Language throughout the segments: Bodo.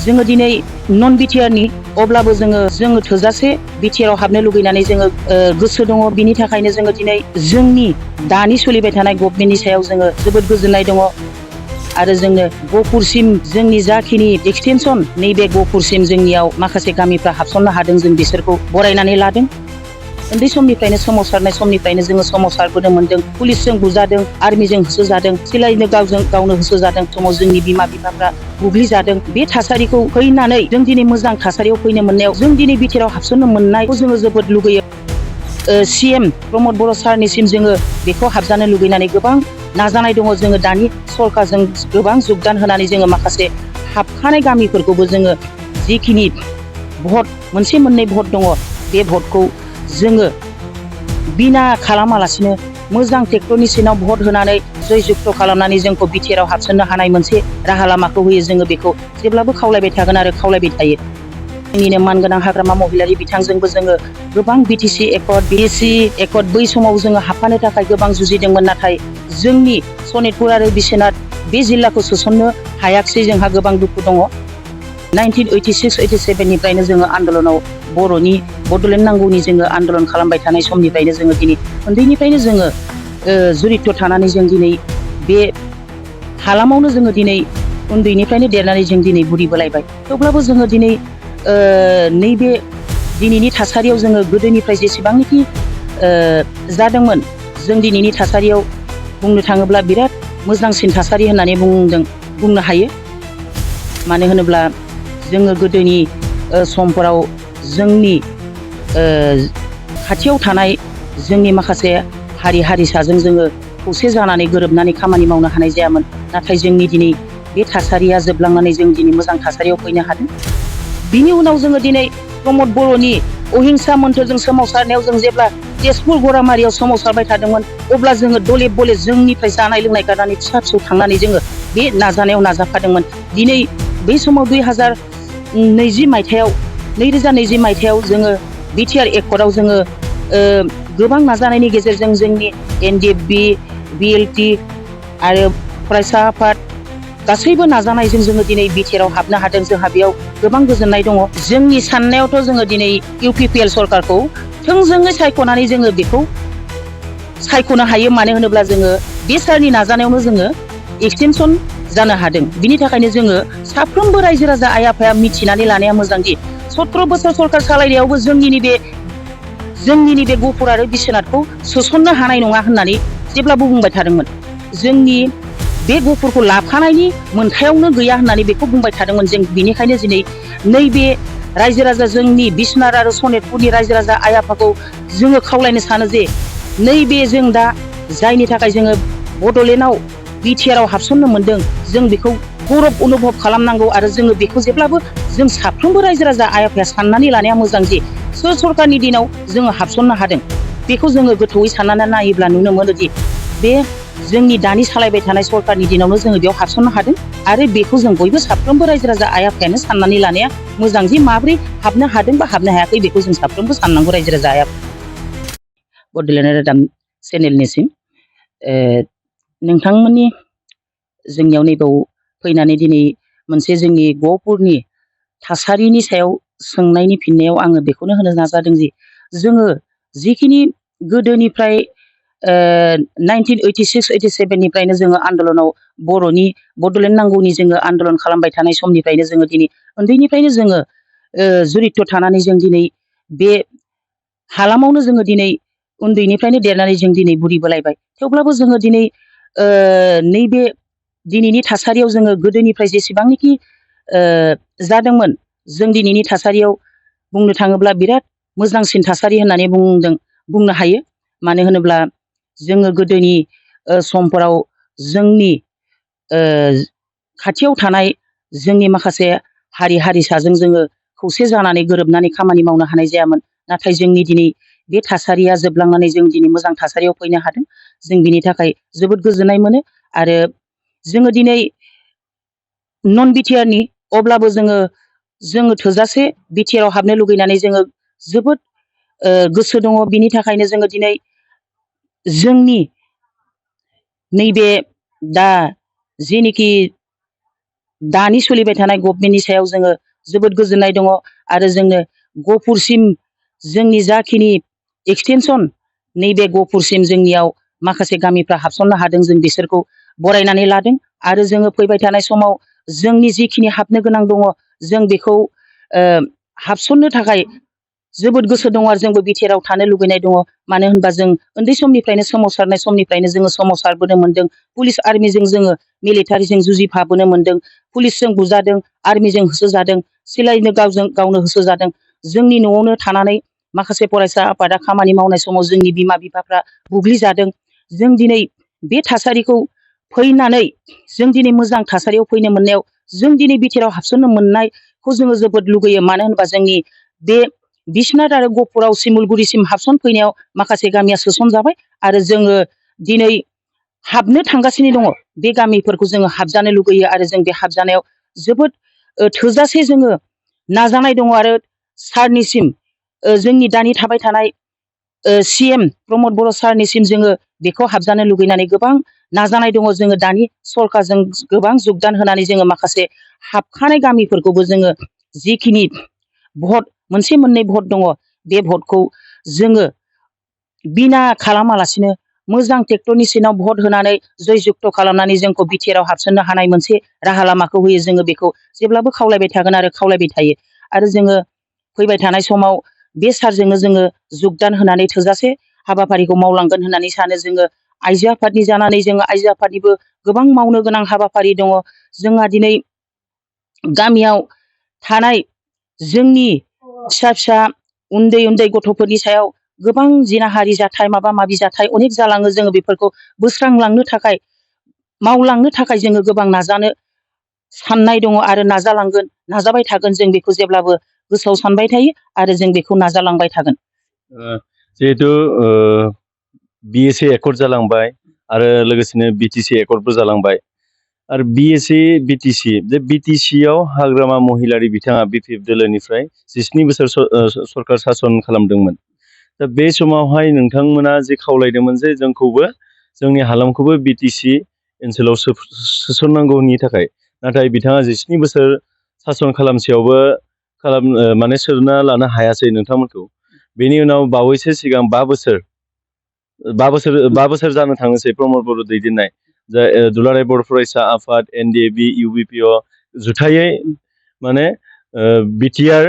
जोङो दिनै नन बिटिआरनि अब्लाबो जोङो थोजासे बिटिआराव हाबनो लुगैनानै जोङो गोसो दङ। बिनि थाखायनो जोङो दिनै जोंनि दानि सोलिबाय थानाय गभर्नमेन्टनि सायाव जोङो जोबोद गोजोननाय दङ आरो जोंनो गहपुरसिम जोंनि जाखिनि एक्सटेनसन नैबे गहपुरसिम जोंनियाव माखासे गामिफ्रा हाबसननो हादों जों बिसोरखौ बरायनानै लादों। उन्दै समनिफ्रायनो सोमावसारनाय समनिफ्रायनो जोङो सोमावसारबोनो मोनदों। पुलिसजों बुजादों, आर्मिजों होसोजादों, सिलायनो गावनो होसोजादों। समाव जोंनि बिमा बिफाफ्रा बुग्लिजादों। बे थासारिखौ फैनानै जों दिनै मोजां थासारियाव फैनो मोननायाव जों दिनै बिटिआराव हाबसननो मोननायखौ जोङो जोबोद लुगैयो। CM प्रमद बर' सारनिसिम जोङो बेखौ हाबजानो लुगैनानै गोबां नाजानाय दङ। जोङो दानि सरकारजों गोबां जगदान होनानै जोङो माखासे हाबखानाय गामिफोरखौबो जोङो जिखिनि भट मोनसे मोननै भट दङ बे भटखौ जोङो बिना खालामालासिनो मोजां ट्रेक्टरनि सिनाव भट होनानै जय जुक्त खालामनानै जोंखौ बिटिआराव हाबसननो हानाय मोनसे राहा लामाखौ होयो। जोङो बेखौ जेब्लाबो खावलायबाय थागोन आरो खावलायबाय थायो। जोंनिनो मानगोनां हाग्रामा महिलारि बिथांजोंबो जोङो गोबां बिटिसि एकर्ड, BSC एकर्ड बै समाव जोङो हाबफानो थाखाय गोबां जुजिदोंमोन। नाथाय जोंनि सनितपुर आरो बिश्वनाथ बे जिल्लाखौ सोसननो हायाखिसै। जोंहा गोबां दुखु दङ। 1986-87 निफ्रायनो जोङो आन्दलनाव बर'नि बड'लेण्ड नांगौनि जोङो आन्दलन खालामबाय थानाय समनिफ्रायनो जोङो दिनै उन्दैनिफ्रायनो जोङो जुरित' थानानै जों दिनै बे हालामावनो जोङो दिनै उन्दैनिफ्रायनो देरनानै जों दिनै बुरिबोलायबाय। थेवब्लाबो जोङो दिनै नैबे दिनैनि थासारियाव जोङो गोदोनिफ्राय जेसेबांनाखि जादोंमोन जों दिनैनि थासारियाव बुंनो थाङोब्ला बिराद मोजांसिन थासारि होननानै बुंनो हायो। मानो होनोब्ला जोङो गोदोनि समफोराव जोंनि खाथियाव थानाय जोंनि माखासे हारि हारिसाजों जोङो खौसे जानानै गोरोबनानै खामानि मावनो हानाय जायामोन। नाथाय जोंनि दिनै बे थासारिया जोबलांनानै जों दिनै मोजां थासारियाव फैनो हादों। बिनि उनाव जोङो दिनै प्रमद बर'नि अहिंसा मोन्थोरजों सोमावसारनायाव जों जेब्ला तेजपुर गरामारियाव सोमावसारबाय थादोंमोन अब्ला जोङो दले बले जोंनिफ्राय जानाय लोंनाय गारनानै फिसा फिसौ थांनानै जोङो बे नाजानायाव नाजाफादोंमोन। दिनै बै समाव 2020 मायथाइयाव जोङो बिटिआर एकर्डआव जोङो गोबां नाजानायनि गेजेरजों जोंनि NDFB, BLT आरो फरायसा आफाद गासैबो नाजानायजों जोङो दिनै बिटिआराव हाबनो हादों। जोंहा बेयाव गोबां गोजोननाय दङ। जोंनि साननायावथ' जोङो दिनै UPPL सरकारखौ थोंजोङै सायख'नानै जोङो बेखौ सायख'नो हायो। मानो होनोब्ला जोङो बे सारनि नाजानायावनो जोङो एक्सटेनसन जानो हादों। बिनि थाखायनो जोङो साफ्रोमबो रायजो राजा आइ आफाया मिथिनानै लानाया मोजांदि 17 बोसोर सरकार सालायनायावबो जोंनि बे गहपुर आरो बिश्वनाथखौ सोसननो हानाय नङा होननानै जेब्लाबो बुंबाय थादोंमोन। जोंनि बे गहपुरखौ लाफानायनि मोनथायावनो गैया होननानै बेखौ बुंबाय थादोंमोन। जों बिनिखायनो दिनै नैबे रायजो राजा जोंनि बिश्वनाथ आरो सनितपुरनि रायजो राजा आइ आफाखौ जोङो खावलायनो सानो जे नैबे जों दा जायनि थाखाय जोङो बड'लेण्डआव बिटिआराव हाबसननो मोनदों जों बेखौ गौरब अनुभब खालामनांगौ आरो जोङो बेखौ जेब्लाबो जों साफ्रोमबो रायजो राजा आइ आफाया साननानै लानाया मोजां जे सोर सरकारनि दिनाव जोङो हाबसननो हादों। बेखौ जोङो गोथौयै साननानै नायोब्ला नुनो मोनोदि बे जोंनि दानि सालायबाय थानाय सरकारनि दिनावनो जोङो बेयाव हाबसननो हादों आरो बेखौ जों बयबो साफ्रोमबो रायजो राजा आइ आफायानो साननानै लानाया मोजां जे माब्रै हाबनो हादों बा हाबनो हायाखै बेखौ जों साफ्रोमबो साननांगौ रायजो राजा आइ आफा। बड'लेण्ड रादाब चेनेलनिसिम नोंथांमोननि जोंनियाव नैबाव फैनानै दिनै मोनसे जोंनि गहपुरनि थासारिनि सायाव सोंनायनि फिननायाव आङो बेखौनो होनो नाजादों जे जोङो जिखिनि गोदोनिफ्राय 1986-87 निफ्रायनो जोङो आन्दलनाव बर'नि बड'लेण्ड नांगौनि जोङो आन्दलन खालामबाय थानाय समनिफ्रायनो जोङो दिनै उन्दैनिफ्रायनो जोङो जुरित' थानानै जों दिनै बे हालामावनो जोङो दिनै उन्दैनिफ्रायनो देरनानै जों दिनै बुरिबोलायबाय। थेवब्लाबो जोङो दिनै नैबे दिनैनि थासारियाव जोङो गोदोनिफ्राय जेसेबांनाखि जादोंमोन जों दिनैनि थासारियाव बुंनो थाङोब्ला बिराद मोजांसिन थासारि होननानै बुंनो हायो। मानो होनोब्ला जोङो गोदोनि समफोराव जोंनि खाथियाव थानाय जोंनि माखासे हारि हारिसाजों जोङो खौसे जानानै गोरोबनानै खामानि मावनो हानाय जायामोन। नाथाय जोंनि दिनै बे थासारिया जोबलांनानै जों दिनै मोजां थासारियाव फैनो हादों। जों बिनि थाखाय जोबोद गोजोननाय मोनो आरो जोङो दिनै नन बिटिआरनि अब्लाबो जोङो थोजासे बिटिआराव हाबनो लुगैनानै जोङो जोबोद गोसो दङ। बिनि थाखायनो जोङो दिनै जोंनि नैबे दा जेनोखि दानि सोलिबाय थानाय गभर्नमेन्टनि सायाव जोङो जोबोद गोजोननाय दङ आरो जोंनो गहपुरसिम जोंनि जाखिनि एक्सटेनसन नैबे गहपुरसिम जोंनियाव माखासे गामिफ्रा हाबसननो हादों जों बिसोरखौ बरायनानै लादों आरो जोङो फैबाय थानाय समाव जोंनि जिखिनि हाबनो गोनां दङ जों बेखौ हाबसननो थाखाय जोबोद गोसो दङ आरो जोंबो बिटिआरआव थानो लुबैनाय दङ मानो होनबा जों उन्दै समनिफ्रायनो सोमावसारनाय समनिफ्रायनो जोङो सोमावसारबोनो मोन्दों पुलिस आर्मिजों जोङो मिलिटारिजों जुजिफाबोनो मोन्दों पुलिसजों बुजादों आर्मिजों होसोजादों सिलायनो गावनो होसोजादों जोंनि न'आवनो थानानै माखासे फरायसा आफादा खामानि मावनाय समाव जोंनि बिमा बिफाफ्रा बुग्लिजादों जों दिनै बे थासारिखौ फैनानै जों दिनै मोजां थासारियाव फैनो मोननायाव जों दिनै बिटिआरआव हाबसननो मोननायखौ जोङो जोबोद लुगैयो मानो होनबा जोंनि बे बिश्वनाथ आरो गहपुराव सिमुलगुरिसिम हाबसन फैनायाव माखासे गामिया सोसनजाबाय आरो जोङो दिनै हाबनो थांगासिनो दङ बे गामिफोरखौ जोङो हाबजानो लुगैयो आरो जों बे हाबजानायाव जोबोद थोजासे जोङो नाजानाय दङ आरो सारनिसिम जोंनि दानि थाबाय थानाय CM प्रमद बर' सारनिसिम जोङो बेखौ हाबजानो लुगैनानै गोबां नाजानाय दङ जोङो दानि सरकारजों गोबां जुगदान होनानै जोङो माखासे हाबखानाय गामिफोरखौबो जोङो जिखिनि भट मोनसे मोननै भट दङ बे भटखौ जोङो बिना खालामालासिनो मोजां ट्रेक्टरनि सिनाव भट होनानै जय जुक्त खालामनानै जोंखौ बिटिआरआव हाबसननो हानाय मोनसे राहा लामाखौ होयो जोङो बेखौ जेब्लाबो खावलायबाय थागोन आरो खावलायबाय थायो आरो जोङो फैबाय थानाय समाव बे सारजोंनो जोङो जुगदान होनानै थोजासे हाबाफारिखौ मावलांगोन होननानै सानो जोङो आइजो आफादनि जानानै जोङो आइजो आफादनिबो गोबां मावनो गोनां हाबाफारि दङ जोंहा दिनै गामियाव थानाय जोंनि फिसा फिसा उन्दै उन्दै गथ'फोरनि सायाव गोबां जिनाहारि जाथाय माबा माबि जाथाय अनेक जालाङो जोङो बेफोरखौ बोस्रांलांनो थाखाय मावलांनो थाखाय जोङो गोबां नाजानो साननाय दङ आरो नाजालांगोन नाजाबाय थागोन जों बेखौ जेब्लाबो गोसोआव सानबाय थायो आरो जों बेखौ नाजालांबाय थागोन जिहेतु BSc एकर्ड जालांबाय आरो लोगोसेनो BTC एकर्डबो जालांबाय आरो BTC जे BTCआव हाग्रामा महिलारि बिथाङा BPF दोलोनिफ्राय 17 बोसोर सरकार सासन खालामदोंमोन दा बे समावहाय नोंथांमोना जे खावलायदोंमोन जे जोंखौबो जोंनि हालामखौबो BTC ओनसोलाव सोसननांगौनि थाखाय नाथाय बिथाङा 17 बोसोर सासन खालामसेयावबो माने सोना लानो हायासै नोंथांमोनखौ बेनि उनाव बावैसो सिगां 5 बोसोर जानो थांनोसै प्रमद बर' दैदेननाय जा दुलाराय बर' फरायसा आफाद NDAB UBPO जुथायै माने बिटिआर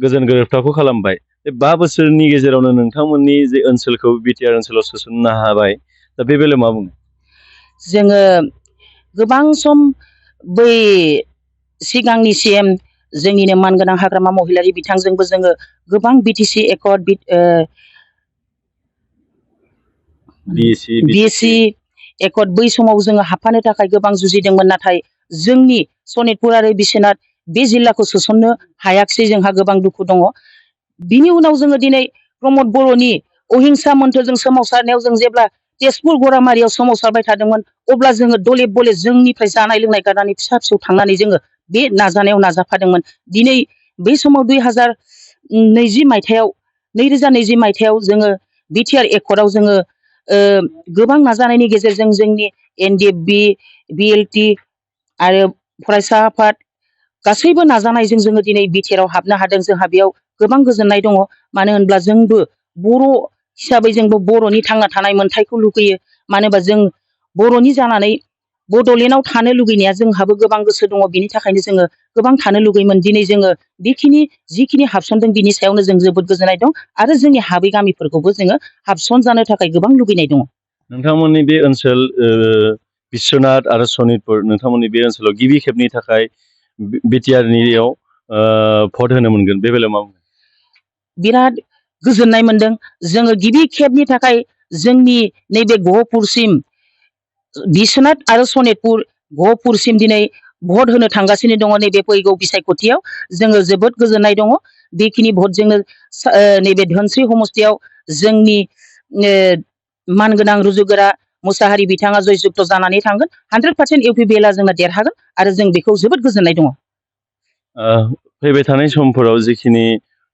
गोजोन गोरोबथाखौ खालामबाय बे 5 बोसोरनि गेजेरावनो नोंथांमोननि जे ओनसोलखौ बिटिआर ओनसोलाव सोसननो हाबाय दा बे बेलायाव मा बुङो जोङो गोबां सम बै सिगांनि CM जोंनिनो मानगोनां हाग्रामा महिलारि बिथांजोंबो जोङो गोबां BTC एकर्ड BSc एकर्ड बै समाव जोङो हाबफानो थाखाय गोबां जुजिदोंमोन नाथाय जोंनि सनितपुर आरो बिश्वनाथ बे जिल्लाखौ सोसननो हायाखिसै जोंहा गोबां दुखु दङ बिनि उनाव जोङो दिनै प्रमद बर'नि अहिंसा मोन्थोरजों सोमावसारनायाव जों जेब्ला तेजपुर गरामारियाव सोमावसारबाय थादोंमोन अब्ला जोङो दले बले जोंनिफ्राय जानाय लोंनाय गारनानै फिसा फिसौ थांनानै जोङो बे नाजानायाव नाजाफादोंमोन दिनै बै समाव 2020 मायथाइयाव जोङो बिटिआर एकर्डआव जोङो गोबां नाजानायनि गेजेरजों जोंनि NDFB BLT आरो फरायसा आफाद गासैबो नाजानायजों जोङो दिनै बिटिआरआव हाबनो हादों जोंहा बेयाव गोबां गोजोननाय दङ मानो होनब्ला जोंबो बर' हिसाबै जोंबो बर'नि थांना थानाय मोन्थायखौ लुगैयो मानो होनबा जों बर'नि जानानै बड'लेण्डआव थानो लुगैनाया जोंहाबो गोबां गोसो दङ बिनि थाखायनो जोङो गोबां थानो लुगैयोमोन दिनै जोङो जिखिनि हाबसनदों बिनि सायावनो जों जोबोद गोजोननाय दं आरो जोंनि हाबै गामिफोरखौबो जोङो हाबसन जानो थाखाय गोबां लुगैनाय दङ नोंथांमोननि बे ओनसोल बिश्वनाथ आरो सनितपुर नोंथांमोननि बे ओनसोलाव गिबि खेबनि थाखाय बिटिआरनियाव भट होनो मोनगोन बे बेलायाव मा बुङो बिराद गोजोननाय मोनदों जोङो गिबि खेबनि थाखाय जोंनि नैबे गहपुरसिम बिश्वनाथ आरो सनितपुर गहपुरसिम दिनै भट होनो थांगासिनो दङ नैबे फैगौ बिसायख'थियाव जोङो जोबोद गोजोननाय दङ बेखिनि भटजोंनो नैबे धोनस्रि समस्तियाव जोंनि मानगोनां रुजुगोरा मुसाहारि बिथाङा जय जुक्त जानानै थांगोन 100% UPPLआ जोंना देरहागोन आरो जों बेखौ जोबोद गोजोननाय दङ फैबाय थानाय समफोराव जिखिनि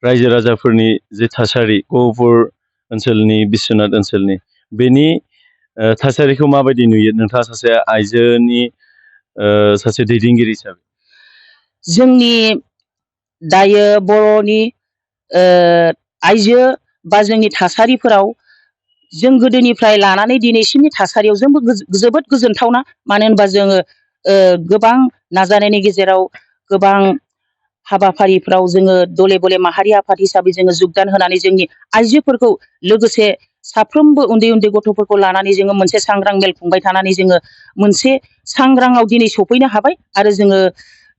रायजो राजाफोरनि जे थासारि गहपुर ओनसोलनि बिश्वनाथ ओनसोलनि बेनि थासारिखौ माबायदि नुयो नोंथाङा सासे आइजोनि सासे दैदेनगिरि हिसाबै जोंनि दायो बर'नि आइजो बा जोंनि थासारिफोराव जों गोदोनिफ्राय लानानै दिनैसिमनि थासारियाव जोंबो जोबोद गोजोनथावना। मानो होनबा जोङो गोबां नाजानायनि गेजेराव गोबां हाबाफारिफ्राव जोङो दले बले माहारि आफाद हिसाबै जोङो जुगदान होनानै जोंनि आइजोफोरखौ लोगोसे साफ्रोमबो उन्दै उन्दै गथ'फोरखौ लानानै जोङो मोनसे सांग्रां मेल खुंबाय थानानै जोङो मोनसे सांग्राङाव दिनै सफैनो हाबाय आरो जोङो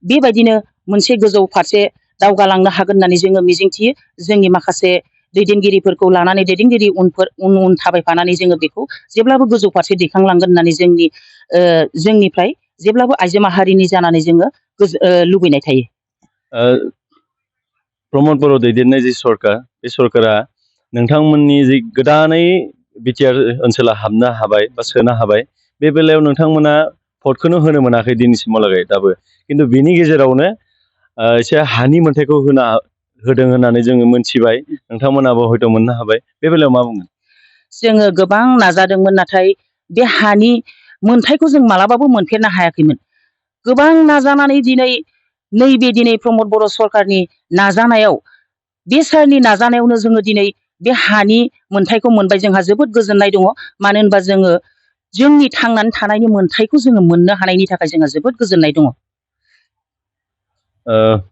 बेबायदिनो मोनसे गोजौ फारसे दावगालांनो हागोन होननानै जोङो मिजिंथियो। जोंनि माखासे दैदेनगिरिफोरखौ लानानै दैदेनगिरि उन उन थाबायफानानै जोङो बेखौ जेब्लाबो गोजौ फारसे दैखांलांगोन होननानै जोंनिफ्राय जेब्लाबो आइजो माहारिनि जानानै जोङो लुबैनाय थायो। प्रमद बर' दैदेननाय जि सरकार, बे सरकारा नोंथांमोननि जि गोदानै बिटिआर ओनसोला हाबनो हाबाय बा सोनो हाबाय, बे बेलायाव नोंथांमोना भटखौनो होनो मोनाखै दिनैसिमहालागै दाबो। खिन्थु बिनि गेजेरावनो एसे हानि मोन्थायखौ होदों होननानै जोङो मोनथिबाय। नोंथांमोनाबो हयथ' मोननो हाबाय। बे बेलायाव मा बुंगोन? जोङो गोबां नाजादोंमोन, नाथाय बे हानि मोन्थायखौ जों मालाबाबो मोनफेरनो हायाखैमोन। गोबां नाजानानै दिनै प्रमद बर' सरकारनि नाजानायाव, बे सारनि नाजानायावनो जोङो दिनै बे हानि मोन्थायखौ मोनबाय। जोंहा जोबोद गोजोननाय दङ। मानो होनबा जोङो जोंनि थांनानै थानायनि मोन्थायखौ जोङो मोननो हानायनि थाखाय जोंहा जोबोद गोजोननाय दङ।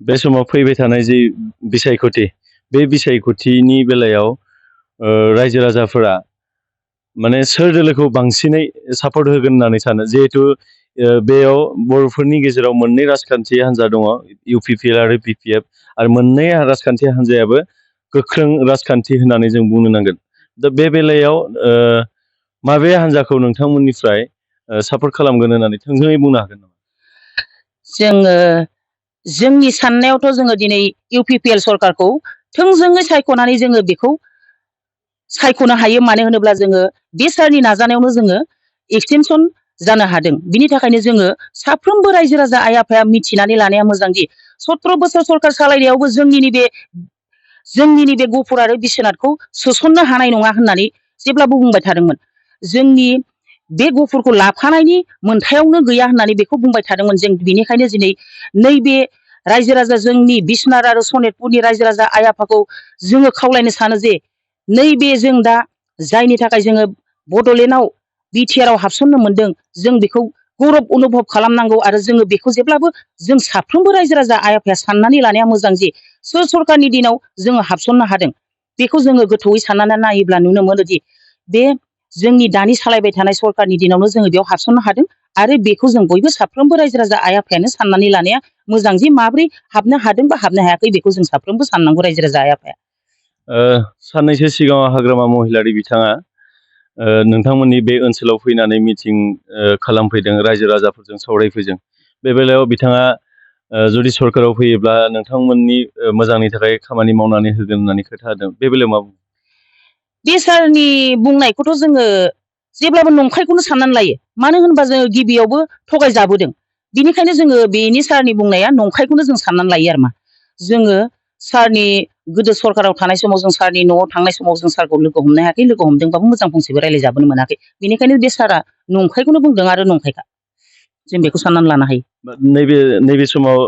बे समाव फैबाय थानाय जि बिसायख'थि, बे बिसायख'थिनि बेलायाव रायजो राजाफोरा माने सोर दोलोखौ बांसिनै सापर्ट होगोन होननानै सानो? जिहेथु बेयाव बर'फोरनि गेजेराव मोननै राजखान्थि हान्जा दङ, इउपिपिएल आरो बिपिएफ, आरो मोननै राजखान्थि हान्जायाबो गोख्रों राजखान्थि होननानै जों बुंनो नांगोन। दा बे बेलायाव माबे हान्जाखौ नोंथांमोननिफ्राय सापर्ट खालामगोन होननानै थोंजोङै बुंनो हागोन नामा? जोंनि साननायावथ' जोङो दिनै इउपिपिएल सरकारखौ थोंजोङै सायख'नानै जोङो बेखौ सायख'नो हायो। मानो होनोब्ला जोङो बे सारनि नाजानायावनो जोङो एक्सटेनसन जानो हादों। बिनि थाखायनो जोङो साफ्रोमबो रायजो राजा आइ आफाया मिथिनानै लानाया मोजांदि 17 बोसोर सरकार सालायनायावबो जोंनिनि बे गफुर आरो बिश्वनाथखौ सोसननो हानाय नङा होननानै जेब्लाबो बुंबाय थादोंमोन। जोंनि बे गफुरखौ लाफानायनि मोन्थायावनो गैया होननानै बेखौ बुंबाय थादोंमोन। जों बिनिखायनो दिनै नैबे रायजो राजा, जोंनि बिश्वनाथ आरो सनितपुरनि रायजो राजा आइ आफाखौ जोङो खावलायनो सानो जे नैबे जों दा जायनि थाखाय जोङो बड'लेण्डआव बिटिआरआव हाबसननो मोनदों, जों बेखौ गौरब अनुभब खालामनांगौ। आरो जोङो बेखौ जेब्लाबो जों साफ्रोमबो रायजो राजा आइ आफाया साननानै लानाया मोजां जे सोर सरकारनि दिनाव जोङो हाबसननो हादों। बेखौ जोङो गोथौयै साननानै नायोब्ला नुनो मोनोदि बे जोंनि दानि सालायबाय थानाय सरकारनि दिनावनो जोङो बेयाव हाबसननो हादों। आरो बेखौ जों बयबो साफ्रोमबो रायजो राजा आइ आफायानो साननानै लानाया मोजां जे माब्रै हाबनो हादों बा हाबनो हायाखै, बेखौ जों साफ्रोमबो साननांगौ रायजो राजा आइ आफाया। साननैसो सिगाङाव हाग्रामा महिलारि बिथाङा नोंथांमोननि बे ओनसोलाव फैनानै मिटिं खालामफैदों, रायजो राजाफोरजों सावरायफैदों। बे बेलायाव बिथाङा जुदि सरकाराव फैयोब्ला नोंथांमोननि मोजांनि थाखाय खामानि मावनानै होगोन होननानै खोथा होदों। बे बेलायाव मा बुङो? बे सारनि बुंनायखौथ' जोङो जेब्लाबो नंखायखौनो साननानै लायो। मानो होनबा जोङो गिबियावबो थगायजाबोदों। बिनिखायनो जोङो बेनि सारनि बुंनाया नंखायखौनो जों साननानै लायो आरो मा। जोङो सारनि गोदो सरकाराव थानाय समाव जों सारनि न'आव थांनाय समाव जों सारखौ लोगो हमनो हायाखै। लोगो हमदोंबाबो मोजां फंसेबो रायज्लायजाबोनो मोनाखै। बेनिखायनो बे सारा नंखायखौनो बुंदों आरो नंखायखा। जों बेखौ साननानै लानो हायो। नैबे समाव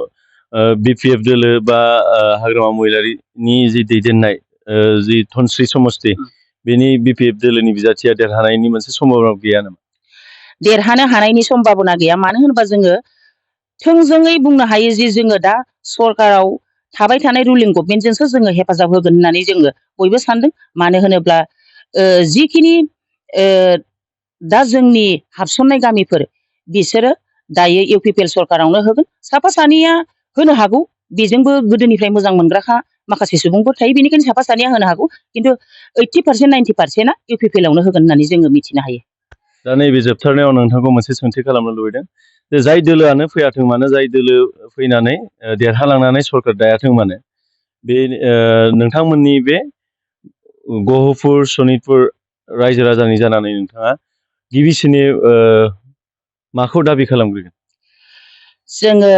बिपिएफ दोलो बा हाग्रामा महिलारिनि जि दैदेननाय जि धनस्रि समस्ति, बेनि बिपिएफ दोलोनि बिजाथिया देरहानायनि मोनसे सम्भाबना गैया नामा? देरहानो हानायनि सम्भाबना गैया। मानो होनोबा जोङो थोंजोङै बुंनो हायो जे जोङो दा सरकाराव थाबाय थानाय रुलिं गभर्नमेन्टजोंसो जोङो हेफाजाब होगोन होननानै जोङो बयबो सानदों। मानो होनोब्ला जिखिनि दा जोंनि हाबसननाय गामिफोर, बिसोरो दायो इउपिपिएल सरकारावनो होगोन। साफा सानैया होनो हागौ, बेजोंबो गोदोनिफ्राय मोजां मोनग्राखा माखासे सुबुंफोर थायो। बेनिखायनो साफा सानैया होनो हागौ। खिन्थु 80% 90%आ इउपिपिएलआवनो होगोन होननानै जोङो मिथिनो हायो। दा नैबे जोबथारनायाव नोंथांखौ मोनसे सोंथि खालामनो लुबैदों जे जाय दोलोआनो फैयाथों मानो, जाय दोलो फैनानै देरहालांनानै सरकार दायाथों मानो, बे नोंथांमोननि बे गहपुर सनितपुर रायजो राजानि जानानै नोंथाङा गिबिसिनै माखौ दाबि खालामग्रोगोन? जोङो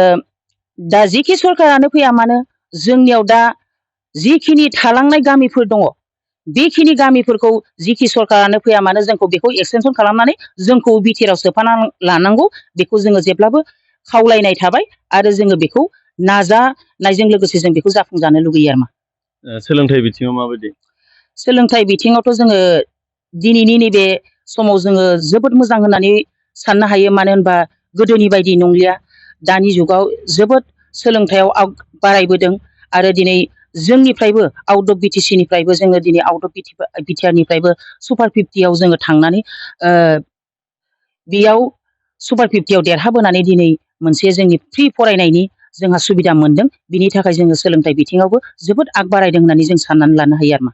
दा जिखि सरकारानो फैया मानो, जोंनियाव दा जिखिनि थालांनाय गामिफोर दङ, बेखिनि गामिफोरखौ जिखि सरकारानो फैया मानो जोंखौ बेखौ एक्सटेनसन खालामनानै जोंखौ बिटिआरआव सोफाना लानांगौ। बेखौ जोङो जेब्लाबो खावलायनाय थाबाय आरो जोङो बेखौ नाजानायजों लोगोसे जों बेखौ जाफुंजानो लुगैयो आरो मा। सोलोंथाइ बिथिङाव माबायदि? सोलोंथाइ बिथिङावथ' जोङो दिनैनि नैबे समाव जोङो जोबोद मोजां होननानै साननो हायो। मानो होनबा गोदोनि बायदि नंलिया। दानि जुगाव जोबोद सोलोंथायाव बारायबोदों आरो दिनै जोंनिफ्रायबो आउट अफ बिटिसिनिफ्रायबो जोङो दिनै आउट अफ बिटिआरनिफ्रायबो सुपार 50आव जोङो थांनानै बेयाव सुपार 50आव देरहाबोनानै दिनै मोनसे जोंनि फ्रि फरायनायनि जोंहा सुबिदा मोनदों। बिनि थाखाय जोङो सोलोंथाइ बिथिङावबो जोबोद बारायदों होननानै जों साननानै लानो हायो आरो मा।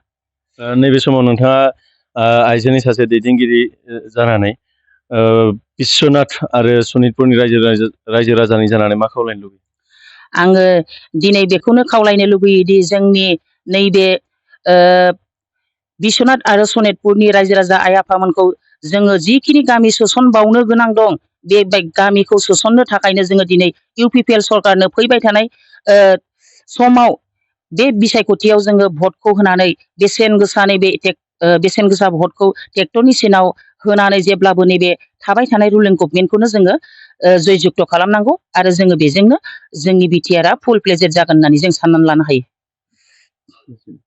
नैबे समाव नोंथाङा आइजोनि सासे दैदेनगिरि जानानै बिस्वनाथ आरो सनितपुरनि रायजो राजानि जानानै मा खावलायनो लुबैयो? आङो दिनै बेखौनो खावलायनो लुबैयोदि जोंनि नैबे बिस्वनाथ आरो सनितपुरनि रायजो राजा आइ आफामोनखौ जोङो जिखिनि गामि सोसनबावनो गोनां दं, बे गामिखौ सोसननो थाखायनो जोङो दिनै UPPL सरकारनो फैबाय थानाय समाव बे बिसायख'थियाव जोङो भटखौ होनानै बेसेन गोसा भटखौ ट्रेक्टरनि सिनाव होनानै जेब्लाबो नैबे थाबाय थानाय रुलिं गभर्नमेन्टखौनो जोङो जयजुक्त' खालामनांगौ आरो जोङो बेजोंनो जोंनि बिटिआरआ फुल प्लेजेड जागोन होननानै जों साननानै लानो हायो।